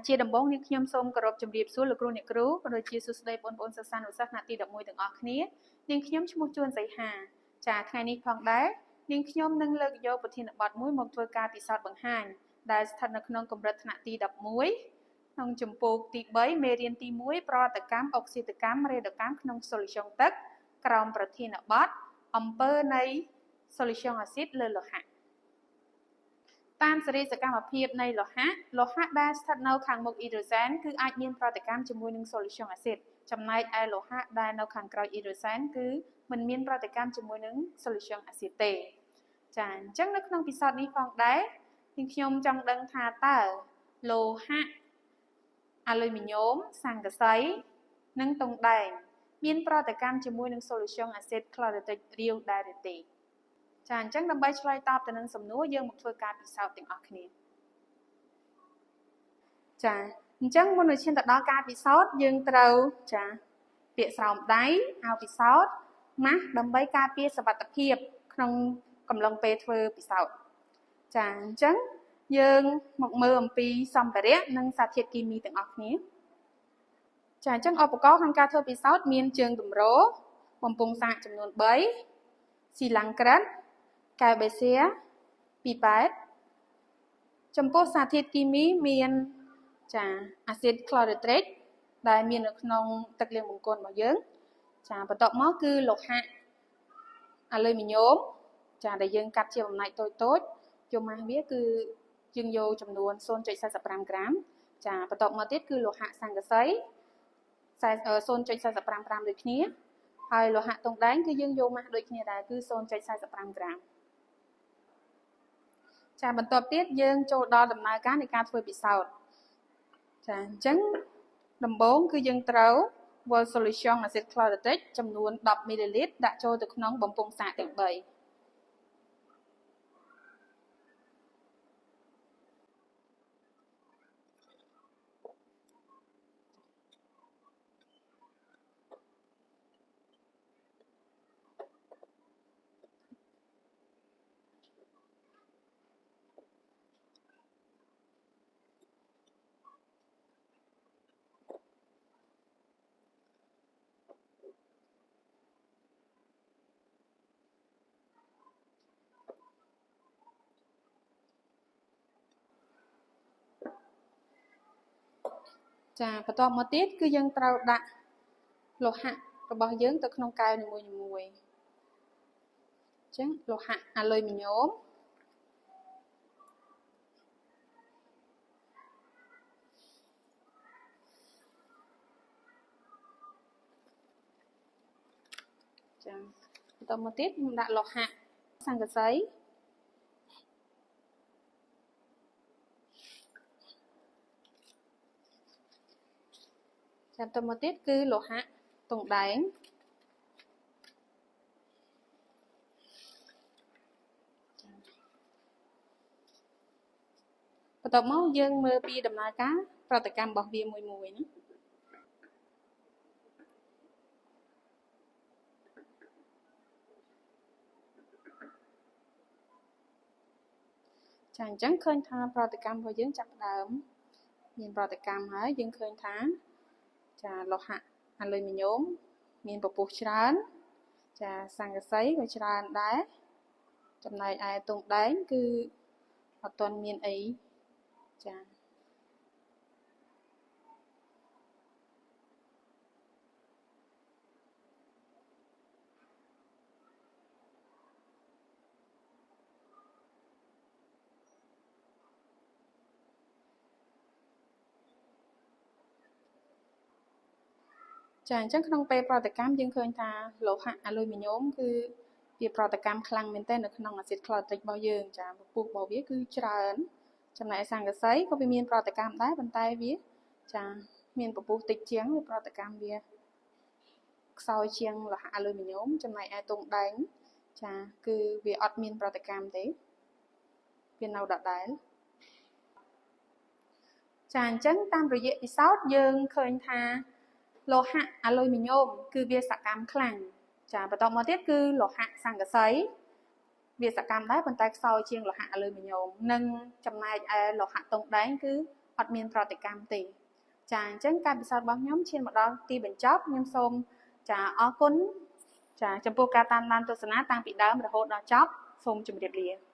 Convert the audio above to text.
ជាដំបូងនាងខ្ញុំសូមគោរពជម្រាបសួរលោកគ្រូអ្នកគ្រូក៏ដូចជាសួស្តីបងប្អូនសិស្សានុសិស្សថ្នាក់ទី11ទាំងអស់គ្នានាងខ្ញុំឈ្មោះជួនសីហាចាថ្ងៃនេះផងដែរនាងខ្ញុំនឹងលើកយកប្រធានបទមួយមកធ្វើការពិសោធន៍បង្ហាញដែលស្ថិតនៅក្នុងកម្រិតថ្នាក់ទី11ក្នុងជំពូកទី3មេរៀនទី1ប្រតិកម្មអុកស៊ីតកម្មរេដូកម្មក្នុង solution ទឹកក្រោមប្រធានបទអំពើនៃ solution អាស៊ីតលើលោហៈតាមសេរីសកម្មភាពនៃលោហៈលោហៈដែលស្ថិតនៅខាងមុខអ៊ីដ្រូសែនគឺអាចមានប្រតិកម្មជាមួយនឹង solution អាស៊ីតចំណែកឯលោហៈដែលនៅខាងក្រោយអ៊ីដ្រូសែនគឺមិនមានប្រតិកម្មជាមួយនឹង solution អាស៊ីតទេចាអញ្ចឹងនៅក្នុងពិសោធន៍នេះផងដែរនាងខ្ញុំចង់ដឹងថាតើលោហៈអាលុយមីញ៉ូមស័ង្កសីនិងតុងដែងមានប្រតិកម្មជាមួយនឹង solution អាស៊ីតក្លរីទិករាវដែរឬទេចាអញ្ចឹងដើម្បីឆ្លើយតបទៅនឹងសំណួរយើងមកធ្វើការពិសោធន៍ទាំងអស់គ្នាចាអញ្ចឹងមុននឹងឈានទៅដល់ការពិសោធន៍យើងត្រូវចាពាក្យស្រោមដៃអាវពិសោធន៍ម៉ាស់ដើម្បីការពារសុវត្ថិភាពក្នុងកំឡុងពេលធ្វើពិសោធន៍ចាអញ្ចឹងយើងមកមើលអំពីសម្ភារៈនិងសារធាតុគីមីទាំងអស់គ្នាចាអញ្ចឹងឧបករណ៍ក្នុងការធ្វើពិសោធន៍មានជើងទម្របំពង់សាកចំនួន3ស៊ីឡាំងក្រិតកែវបេសៀ28ចំពោះសារធាតុគីមីមានចាអាស៊ីតក្លរីត្រិកដែលមាននៅក្នុងទឹកលាងបង្គន់របស់យើងចាបន្ទាប់មកគឺលោហៈអាលុយមីញ៉ូមចាដែលយើងកាត់ជាបំណែកតូចៗយកម៉ាស់វាគឺយើងយកចំនួន 0.45 ក្រាមចាបន្ទាប់មកទៀតគឺលោហៈស័ង្កសី 0.45 ក្រាមដូចគ្នាហើយលោហៈតុងដែងគឺយើងយកម៉ាស់ដូចគ្នាដែរគឺ 0.45 ក្រាមចាបន្ទាប់ទៀតយើងចូលដល់ដំណើរការនៃការធ្វើពិសោធន៍ចាអញ្ចឹងដំបូងគឺយើងត្រូវវិល solution អាស៊ីតក្លរីទិកចំនួន10មីលីលីត្រដាក់ចូលទៅក្នុងបំពង់សាកទាំង3ចាបន្ទាប់មកទៀតគឺយើងត្រូវដាក់លោហៈរបស់យើងទៅក្នុងកែវនីមួយៗអញ្ចឹងលោហៈអាលុយមីញ៉ូមចាបន្ទាប់មកទៀតខ្ញុំដាក់លោហៈស័ង្កសីចាំទៅមកទៀតគឺលោហៈតុងដែងបន្ទាប់មកយើងមើលពីដំណើរការប្រតិកម្មរបស់វាមួយៗណាចាអញ្ចឹងឃើញថាប្រតិកម្មរបស់យើងចាប់ផ្ដើមមានប្រតិកម្មហើយយើងឃើញថាចាលោហៈអាលុយមីញ៉ូមមានពពុះច្រើនចាស័ង្កសីក៏ច្រើនដែរចំណែកឯតុងដែងគឺអត់ទាន់មានអីចាចាអញ្ចឹងក្នុងពេលប្រតិកម្មយើងឃើញថាលោហៈអាលុយមីញ៉ូមគឺវាប្រតិកម្មខ្លាំងមែនទែននៅក្នុងអាស៊ីតក្លរីទិករបស់យើងចាពពុះរបស់វាគឺច្រើនចំណែកស័ង្កសីក៏វាមានប្រតិកម្មដែរប៉ុន្តែវាចាមានពពុះតិចជាងវាប្រតិកម្មវាខ្សោយជាងលោហៈអាលុយមីញ៉ូមចំណែកឯតុងដែងចាគឺវាអត់មានប្រតិកម្មទេវានៅដដែលចាអញ្ចឹងតាមរយៈពិសោធន៍យើងឃើញថាលោហៈអាលុយមីញ៉ូមគឺវាសកម្មខ្លាំងចាបន្តមកទៀតគឺលោហៈស័ង្កសីវាសកម្មដែរប៉ុន្តែខ្សោយជាងលោហៈអាលុយមីញ៉ូមនិងចំណែកឯលោហៈតុងដែងគឺ អត់មានប្រតិកម្មទេចាអញ្ចឹងការពិសោធន៍របស់ខ្ញុំឈានមកដល់ទីបញ្ចប់ខ្ញុំសូមចាអរគុណចាចំពោះការតាមដានទស្សនាតាំងពីដើមរហូតដល់ចប់សូមជម្រាបលា។